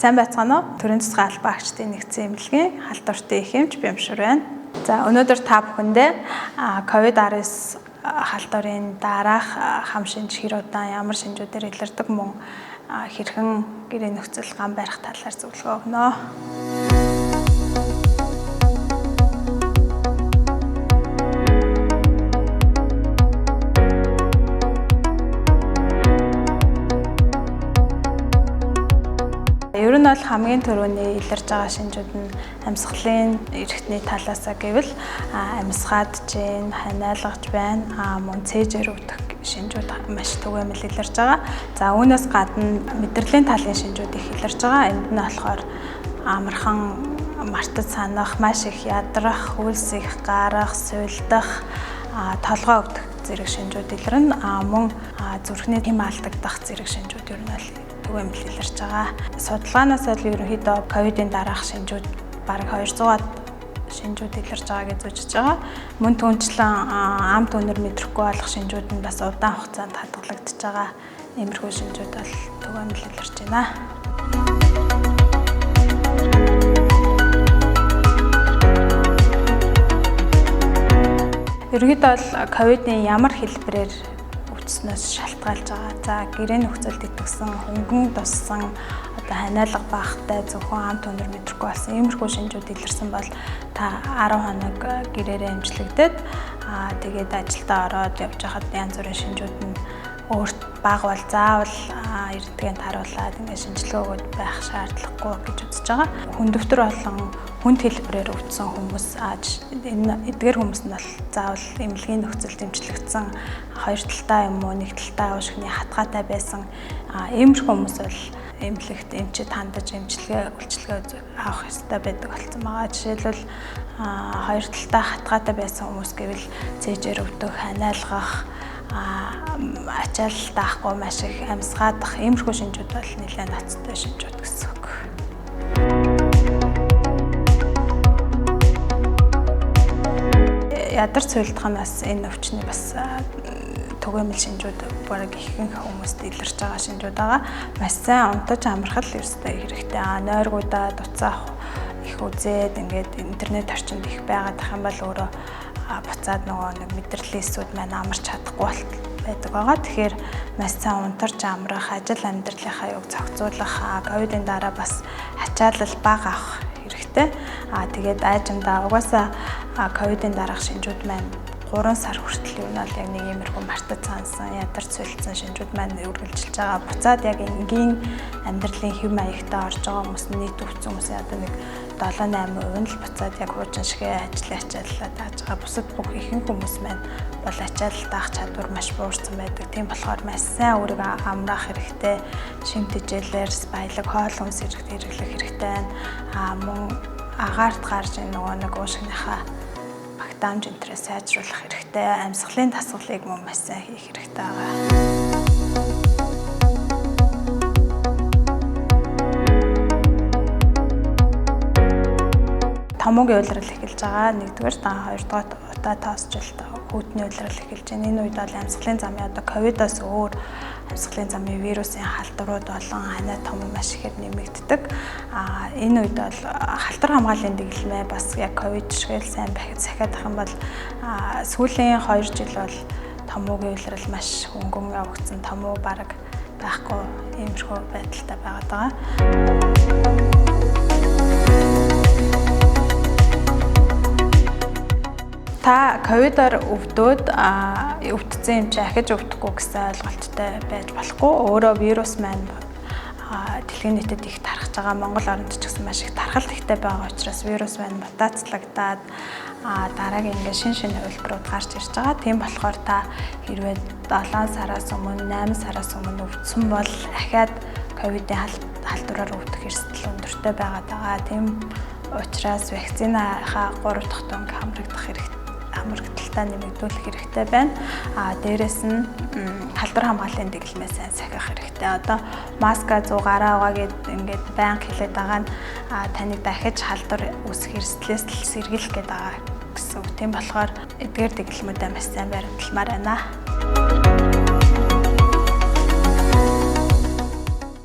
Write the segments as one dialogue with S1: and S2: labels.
S1: Сайн байцгаана уу? Төрийн тусгай албан агчдын нэгдсэн эмнэлгийн халдвартай их эмч Бямшур байна. За өнөөдөр та бүхэндээ COVID-19 халдварын дараах хам шинж хэр удаан ямар шинжүүдээр илэрдэг мөн хэрхэн гэрээ нөхцөл гам барих талаар зөвлөгөө өгнө. Ер нь бол хамгийн түрүүний илэрж байгаа шинжүүд нь амьсгалын эрхтний талаасаа гэвэл амьсгаад чинь, ханиалгаж байна, мөн цээжээр өвдөх шинжүүд маш түгээмэл илэрж байгаа. За үүнээс гадна мэдрэлийн талын шинжүүд их илэрж байгаа. Энд нь болохоор амархан мартаж санах, маш их ядрах, хөлс их гарах, суйлдах, толгой өвдөх зэрэг шинжүүд илэрнэ. Мөн зүрхний хэм алдагдах зэрэг шинжүүд ер нь бол түгээмэл илэрч байгаа. Судалгаанаас л ерөнхийдөө ковидын дараах шинжүүд бараг 200-аад шинжүүд илэрч байгаа гэж үзэж байгаа. Мөн түнчлэн амт өнөр мэдрэхгүй болох шинжүүд нь бас удаан хугацаанд хадгалагдаж байгаа. Иймэрхүү шинжүүд бол түгээмэл илэрч байна. Ерөнхийдөө бол ковидын ямар хэлбэрээр өвдснөөс шалтгаалж байгаа. За гэрээ нөхцөлд итгэсэн, хөнгөн туссан, одоо ханиалга багтай, зөвхөн амт өнөр мэдрэхгүй болсон иймэрхүү шинжүүд илэрсэн бол та 10 хоног гэрээрээ эмчлэгдээд тэгээд ажилдаа ороод явж байхад янз бүрийн шинжүүд нь өөрт бага бол заавал эрдгээнд харуулад ингээд шинжилгээ өгөөд байх шаардлагагүй гэж үзэж байгаа. Хүндөвтөр болон хүнд хэлбэрээр өвдсөн хүмүүс энэ эдгээр хүмүүс нь бол заавал эмнэлгийн нөхцөлд эмчлэгдсэн, хоёр талдаа юм уу нэг талдаа уушгины хатгаатай байсан иймэрхүү хүмүүс бол эмнэлэгт эмчид хандаж эмчилгээ үйлчилгээ авах ёстой байдаг болсон байгаа. Жишээлбэл хоёр талдаа хатгаатай байсан хүмүүс гэвэл цээжээр өвдөх, ханиалгах, ачаал даахгүй маш их амьсгаадах иймэрхүү шинжүүд бол нэлээд ноцтой шинжүүд гэсэн үг. Ядарч суйлдах нь бас энэ өвчний бас түгээмэл шинжүүд бараг ихэнх хүмүүст илэрч байгаа шинжүүд байгаа. Маш сайн унтаж амрах л ёстой хэрэгтэй. Нойргуудаа дуцаа их үзээд ингээд интернет орчинд их байгаад ах юм бол өөрөө буцаад нөгөө нэг мэдрэлийн эсүүд маань амарч чадахгүй байдаг байгаа. Тэгэхээр маш сайн унтарч амрах, ажил амьдралынхаа юг зохицуулах, ковидын дараа бас ачаалал бага авах хэрэгтэй. Тэгээд айжамдаа угаасаа ковидын дараах шинжүүд маань 3 сар хүртэл юу нь бол яг нэг иймэрхүү мартаж сансан, ядарч суйлдсан шинжүүд маань үргэлжилж байгаа. Буцаад яг энгийн амьдралын хэв маягтай орж байгаа хүмүүс нь нийт өвцөн хүмүүсийн одоо нэг 7-8% нь л буцаад яг хуучин шигээ ажлын ачааллаа дааж байгаа. Бусад бүх ихэнх хүмүүс маань бол ачаалал даах чадвар маш буурсан байдаг. Тийм болохоор маш сайн өөрийгөө амраах хэрэгтэй. Шим тэжээлээр баялаг хоол хүнс хэрэглэх хэрэгтэй байна. Мөн агаарт гарч энэ нөгөө нэг уушгиныхаа багтаамж энтрээ сайжруулах хэрэгтэй. Амьсгалын дасгалыг мөн маш сайн хийх хэрэгтэй байгаа. Томоогийн улирал эхэлж байгаа. Нэгдүгээр, хоёрдугаар удаа тоосжилт хүүтний улирал эхэлж байна. Энэ үед бол амьсгалын замын одоо ковидоос өөр амьсгалын замын вирусын халдварууд болон ханиа том маш ихээр нэмэгддэг. Энэ үед бол халдвар хамгааллын дэглэмээ бас яг ковид шиг л сайн сахиад ах юм бол сүүлийн 2 жил бол томоогийн улирал маш хөнгөн явагдсан, томоо бараг байхгүй иймэрхүү байдалтай байгаад байгаа. Та ковидоор өвдөөд өвдсөн юм чи ахиж өвдөхгүй гэсэн ойлголттой байж болохгүй. Өөрөө вирус маань дэлхийн нийтэд их тархаж байгаа. Монгол оронд ч гэсэн маш их тархалт ихтэй байгаа учраас вирус маань мутацлагдаад дараагийн ингээд шин шинэ хувилбарууд гарч ирж байгаа. Тийм болохоор та хэрвээ 7 сараас өмнө, 8 сараас өмнө өвдсөн бол ахиад ковидын халдвараар өвдөх эрсдэл өндөртэй байгаад байгаа. Тийм учраас вакциныхаа 3 дахь тунг хамрагдах хэрэгтэй. Хамрагдaltaа нэмэгдүүлэх хэрэгтэй байна. Дээрэс нь халдвар хамгааллын дэглэмээ сайн сахих хэрэгтэй. Одоо маска 100 гараа угаа гэд ингээд байнга хэлээд байгаа нь таныг дахиж халдвар үүсэх эрсдлээс л сэргийлэх гээд байгаа гэсэн үг. Тийм болохоор эдгээр дэглэмүүдээ маш сайн баримтламаар байна.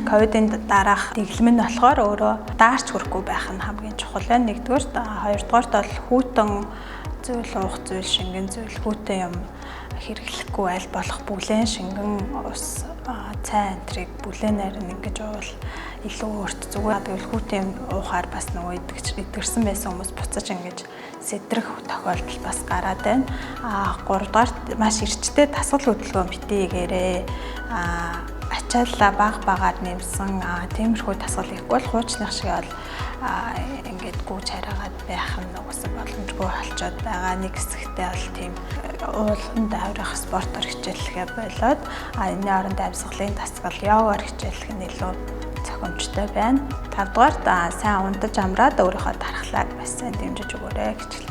S1: Ковидын дараах дэглэм нь болохоор өөрөө даарч хүрэхгүй байх нь хамгийн чухал байна. Нэгдүгээрт, хоёрдугаарт бол хүйтэн зүйл уух зүйл, шингэн зүйл, хүйтэн юм хэрэглэхгүй аль болох бүлээн шингэн ус, цай энтрийг бүлээнээр нь ингэж уувал илүү өөрт зүгээр. Тэгвэл хүйтэн юм уухаар бас нөгөө идэгэрсэн байсан хүмүүс буцаж ингэж сэтрэх тохиолдол бас гараад байна. Гуравдугаарт маш эрчтэй дасгал хөдөлгөөн битгий хийгээрэй. Ачааллаа бага багаар нэмсэн тиймэрхүү дасгал хийхгүй бол хуучных шиг бол ингээд гүйж хараагаад байх нь угаасаа боломжгүй болчоод байгаа. Нэг хэсэгтээ бол тийм ууланд авирах спортоор хичээллэхээ болоод, энэний оронд амьсгалын дасгал, йогаар хичээллэх нь илүү зохимжтой байна. Тавдугаарт сайн унтаж амраад өөрийнхөө тархлааг бас сайн дэмжиж өгөөрэй гэж хэлмээр.